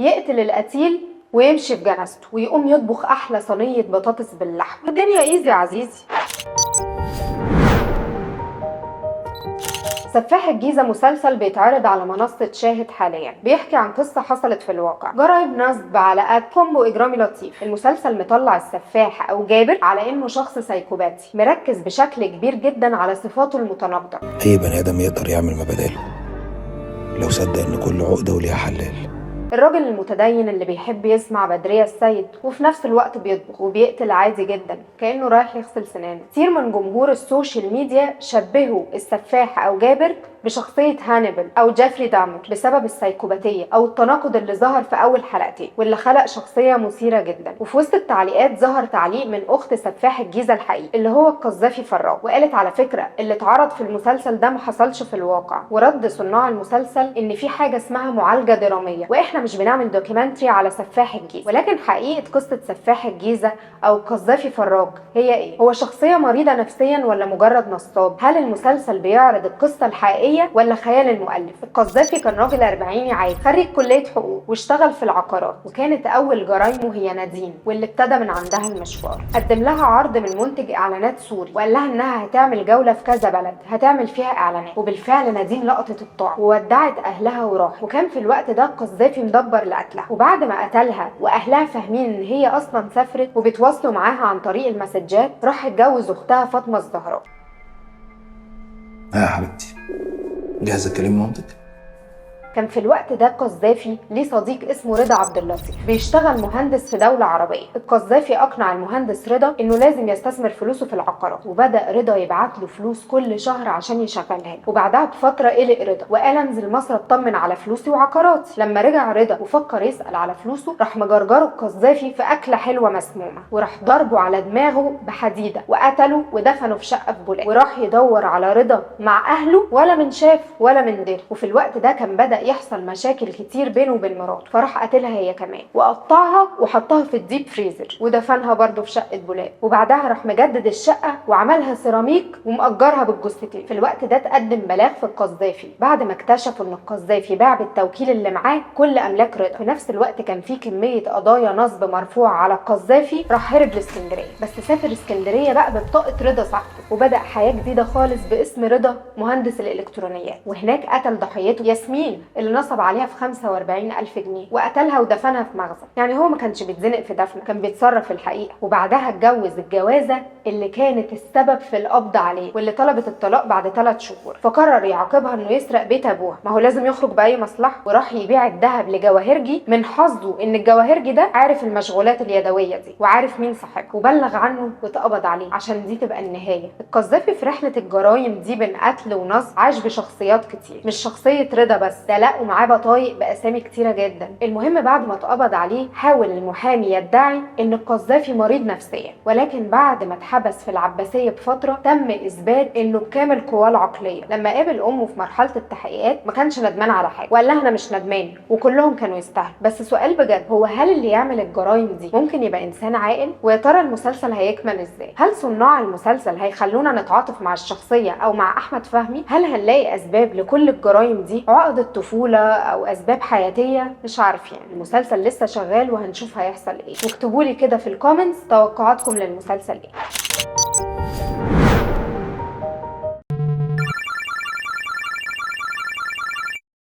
يقتل القتيل ويمشي في جنازته ويقوم يطبخ احلى صينية بطاطس باللحمه. الدنيا easy يا عزيزي. سفاح الجيزة مسلسل بيتعرض على منصة شاهد حاليا، بيحكي عن قصة حصلت في الواقع، جرائم نصب، علاقات، combo إجرامي لطيف. المسلسل مطلع السفاح أو جابر على إنه شخص سايكوباتي، مركز بشكل كبير جدا على صفاته المتناقضة. أي بني آدم يقدر يعمل ما بداله لو صدق إن كل عقدة وليها حلال. الراجل المتدين اللي بيحب يسمع بدرية السيد وفي نفس الوقت بيطبخ وبيقتل عادي جدا كأنه رايح يغسل سنانه. كتير من جمهور ال social media شبهوا السفاح أو جابر بشخصية هانيبال أو جيفري دامر بسبب السيكوباتية أو التناقض اللي ظهر في أول حلقتين واللي خلق شخصية مثيرة جدا. وفي وسط التعليقات ظهر تعليق من أخت سفاح الجيزة الحقيقي اللي هو القذافي فراج، وقالت على فكرة اللي اتعرض في المسلسل ده ما حصلش في الواقع. ورد صناع المسلسل إن في حاجة اسمها معالجة درامية وإحنا مش بنعمل documentary على سفاح الجيزة. ولكن حقيقة قصة سفاح الجيزة أو القذافي فراج هي إيه؟ هو شخصية مريضة نفسيا ولا مجرد نصاب؟ هل المسلسل بيعرض القصة الحقيقية ولا خيال المؤلف؟ القذافي كان راجل 40 عادي، خريج كلية حقوق واشتغل في العقارات، وكانت أول جرايمه هي نادين واللي ابتدى من عندها المشوار. قدم لها عرض من منتج إعلانات سوري وقال لها إنها هتعمل جولة في كذا بلد هتعمل فيها إعلانات، وبالفعل نادين لقطت الطعم وودعت أهلها وراحت. وكان في الوقت ده القذافي مدبر لقتلها، وبعد ما قتلها وأهلها فاهمين إن هي أصلا سافرت وبيتواصلوا معاها عن طريق المسجات، راح اتجوز أختها فاطمة الزهراء. ها يا حبيبتي، جاهزة تكلمي مامتك؟ كان في الوقت ده القذافي ليه صديق اسمه رضا عبد اللطيف بيشتغل مهندس في دولة عربية. القذافي أقنع المهندس رضا إنه لازم يستثمر فلوسه في العقارات، وبدأ رضا يبعت له فلوس كل شهر عشان يشغلها له. وبعدها بفترة قلق رضا وقال انزل مصر اطمن على فلوسي وعقاراتي. لما رجع رضا وفكر يسأل على فلوسه راح مجرجره القذافي في أكلة حلوة مسمومة، وراح ضربه على دماغه بحديدة وقتله ودفنه في شقة في بولاق. وراح يدور على رضا مع أهله ولا من شاف ولا من دري. وفي الوقت ده كان بدأ يحصل مشاكل كتير بينه وبين مراته، فراح قتلها هي كمان وقطعها وحطها في ال deep freezer ودفنها برضه في شقة بولاق. وبعدها راح مجدد الشقة وعملها سيراميك ومأجرها بالجثتين. في الوقت ده تقدم بلاغ في القذافي بعد ما اكتشفوا ان القذافي باع بالتوكيل اللي معاه كل املاك رضا. في نفس الوقت كان في كمية قضايا نصب مرفوعة على القذافي، راح هرب لاسكندرية، بس سافر اسكندرية بقى ببطاقة رضا صاحبه وبدأ حياة جديدة خالص باسم رضا مهندس الالكترونيات. وهناك قتل ضحيته ياسمين اللي نصب عليها في 45,000 جنيه وقتلها ودفنها في مخزن. يعني هو ما كانش بيتزنق في دفنه، كان بيتصرف الحقيقة. وبعدها اتجوز الجوازه اللي كانت السبب في القبض عليه واللي طلبت الطلاق بعد 3 شهور، فقرر يعاقبها انه يسرق بيت ابوها، ما هو لازم يخرج باي مصلحة. وراح يبيع الذهب لجواهرجي، من حظه ان الجواهرجي ده عارف المشغولات اليدوية دي وعارف مين صاحبها، وبلغ عنه واتقبض عليه عشان دي تبقى النهاية. القذافي في رحله الجرايم دي بين قتل ونصب عاش بشخصيات كتير، مش شخصية رضا بس، ده لقوا معاه بطايق باسامي كتيرة جدا. المهم بعد ما اتقبض عليه حاول المحامي يدعي ان القذافي مريض نفسيا، ولكن بعد ما اتحبس في العباسية بفترة تم اثبات انه بكامل قواه العقلية. لما قابل امه في مرحلة التحقيقات ما كانش ندمان على حاجة وقال لها انا مش ندمان وكلهم كانوا يستاهلوا. بس سؤال بجد، هو هل اللي يعمل الجرايم دي ممكن يبقى انسان عاقل؟ ويا ترى المسلسل هيكمل ازاي؟ هل صناع المسلسل هيخلونا نتعاطف مع الشخصية او مع احمد فهمي؟ هل هنلاقي اسباب لكل الجرايم دي، عقد الطفولة او اسباب حياتيه؟ مش عارف يعني. المسلسل لسه شغال وهنشوف هيحصل ايه. واكتبوا لي كده في ال comments توقعاتكم للمسلسل ايه.